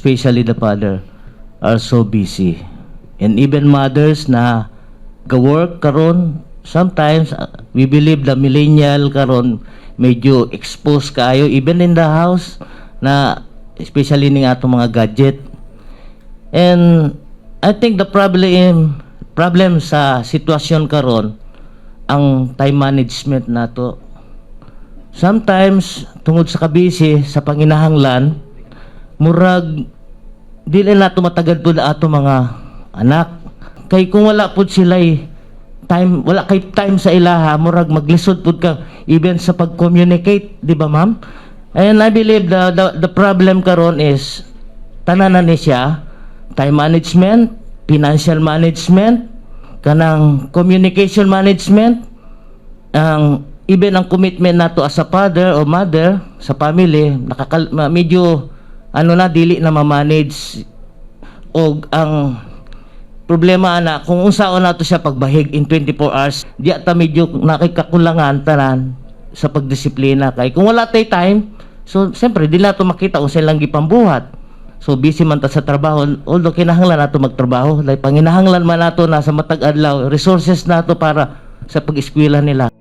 especially the father, are so busy. And even mothers na ga-work karon, sometimes we believe the millennial karon medyo exposed kaayo even in the house na, especially ning atong mga gadget. And I think the problem sa sitwasyon karon ang time management nato. Sometimes tungod sa kabisi sa panginahanglan, murag dili nato matagad pud ato mga anak. Kay kung wala pud sila time, wala kay time sa ilaha, murag maglisod pud ka even sa pag-communicate, di ba, ma'am? And I believe the problem karon is tanan na ni siya: time management, financial management, kanang communication management, ang even ang commitment nato as a father or mother sa family medyo ano na, dili na ma-manage. Og ang problema ana, kung unsaon nato siya pagbahig in 24 hours, di ta medyo nakikakulangan tanan sa pagdisiplina, kay kung wala tay time, so siyempre di nato makita kung silang gipambuhat. So busy man ta sa trabaho, although kinahanglan nato magtrabaho, like panginahanglan man nato na sa matag adlaw resources nato para sa pag-eskwela nila.